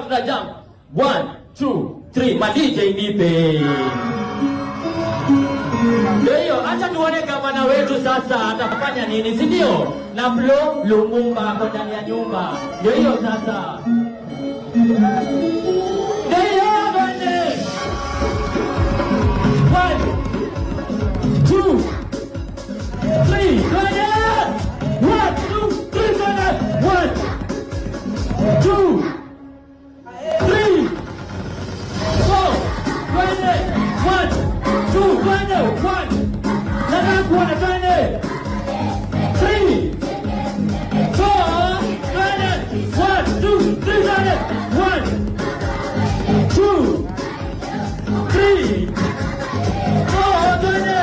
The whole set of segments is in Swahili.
Tuna jump. One, two, three. Ma DJ nipe. Ndio hiyo, acha tuone gavana wetu sasa atafanya nini, si ndio? Na Flo Lumumba ako ndani ya nyumba. Ndio hiyo sasa. Ndio hiyo, twende. One, two, three, twende. One, two, three, twende. One, two, three, four, twende. One, two, twende. One. Nataka kuona, twende. Three, four, twende. One, two, three, twende. One, two, three, four, twende.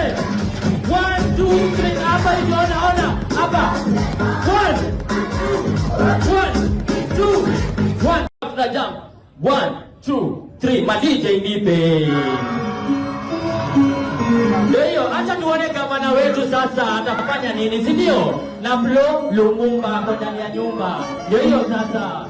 One, two, three. Hapa hivi, ona, ona. Hapa. One, one, two, one. Tuna jump. One, two, three. Ma DJ nipe. Ndio hiyo, acha tuone gavana wetu sasa atafanya nini, si ndio? Na Flo Lumumba ako ndani ya nyumba. Ndio hiyo sasa.